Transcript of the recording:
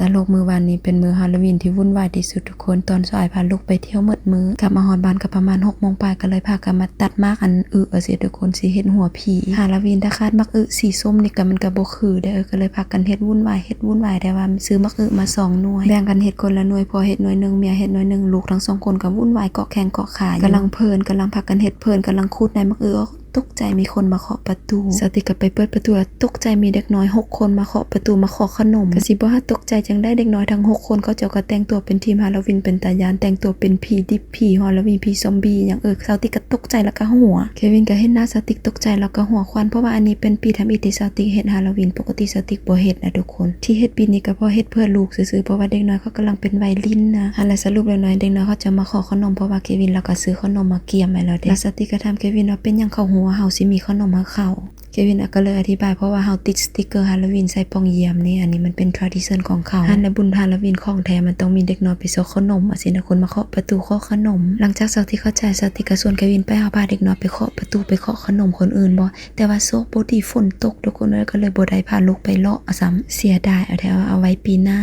ຕະຫຼົກ ມື້ວານນີ້ເປັນມື້ຮາໂລວີນທີ່ວຸ່ນວາຍທີ່ສຸດທຸກຄົນ. ຕອນສາຍພາລູກໄປທ່ຽວໝົດມື້ ກັບມາຮອດບ້ານກໍປະມານຫົກໂມງປາຍ ກໍເລີຍພາກັນມາຕັດໝາກອັນອຶ ວ່າຊີ້ທຸກຄົນ ຊິເຮັດຫົວຜີ. ຮາໂລວີນຖ້າຂາດໝາກອຶສີສົ້ມນີ້ກໍມັນກໍບໍ່ຄືເດ້ ກໍເລີຍພາກັນເຮັດວຸ່ນວາຍ ເຮັດວຸ່ນວາຍ ແຕ່ວ່າຊື້ໝາກອຶມາສອງໜ່ວຍ ແບ່ງກັນເຮັດຄົນລະໜ່ວຍ ຜົວເຮັດໜ່ວຍໜຶ່ງ ເມຍເຮັດໜ່ວຍໜຶ່ງ ລູກທັງສອງຄົນກໍວຸ່ນວາຍເກາະແຂ້ງເກາະຂາຢູ່ ກຳລັງເພີນ ກຳລັງພາກັນເຮັດເພີນ ກຳລັງຂູດໃນໝາກອຶອອກ. ຕົກໃຈມີຄົນມາເຄາະປະຕູ. ສາວຕິກກໍໄປເປີດປະຕູ ແລ້ວຕົກໃຈມີເດັກນ້ອຍຫົກຄົນມາເຄາະປະຕູ ມາເຄາະຂະໜົມ. ກໍຊິບໍ່ຫາຕົກໃຈຈັ່ງໃດ ເດັກນ້ອຍທັງຫົກຄົນ ເຂົາເຈົ້າກໍແຕ່ງຕົວເປັນທີມຮາໂລວີນ ເປັນຕາຢ້ານ ແຕ່ງຕົວເປັນຜີດິບ ຜີຮາໂລວີນ ຜີຊອມບີຫຍັງ. ເອີ ສາວຕິກກໍຕົກໃຈແລ້ວກໍຫົວ. ເຄວິນກໍເຫັນໜ້າສາວຕິກຕົກໃຈແລ້ວກໍຫົວຂວັນ ເພາະວ່າອັນນີ້ເປັນປີທຳອິດທີ່ສາວຕິກເຮັດຮາໂລວີນ. ປົກກະຕິສາວຕິກບໍ່ເຮັດນະທຸກຄົນ ທີ່ເຮັດປີນີ້ກໍເພາະເຮັດເພື່ອລູກຊື່ໆ ເພາະວ່າເດັກນ້ອຍເຂົາກຳລັງເປັນໄວລິ້ນນະ. ຫັ້ນແຫຼະ ສະຫຼຸບແລ້ວໜ້ອຍ ເດັກນ້ອຍເຂົາຈະມາເຄາະຂະໜົມ ເພາະວ່າເຄວິນລາວກໍຊື້ຂະໜົມມາກຽມໄວ້ແລ້ວເດ້. ແລ້ວສາວຕິກກໍຖາມເຄວິນວ່າ ເປັນຫຍັງເຂົາຮູ້ວ່າເຮົາຊິມີຂະໜົມໃຫ້ເຂົາ? ເຄວິນກໍເລີຍອະທິບາຍ ເພາະວ່າເຮົາຕິດສະຕິກເກີຮາໂລວີນໃສ່ປ່ອງຢ້ຽມນີ້ ອັນນີ້ມັນເປັນທຣາດິຊັນຂອງເຂົາ. ຫັ້ນແຫຼະ ບຸນຮາໂລວີນຂອງແທ້ ມັນຕ້ອງມີເດັກນ້ອຍໄປຊອກຂະໜົມ ວ່າຊີ້ນະ ຄົນມາເຄາະປະຕູເຄາະຂະໜົມ. ຫຼັງຈາກສາວຕິກເຂົ້າໃຈ ສາວຕິກກໍຊວນເຄວິນໄປ ເຮົາພາເດັກນ້ອຍໄປເຄາະປະຕູ ໄປເຄາະຂະໜົມຄົນອື່ນບໍ່? ແຕ່ວ່າໂຊກບໍ່ດີ ຝົນຕົກທຸກຄົນເອີຍ ກໍເລີຍບໍ່ໄດ້ພາລູກໄປເລາະຊ້ຳ ເສຍດາຍ ເອົາແທ້ ເອົາໄວ້ປີໜ້າ.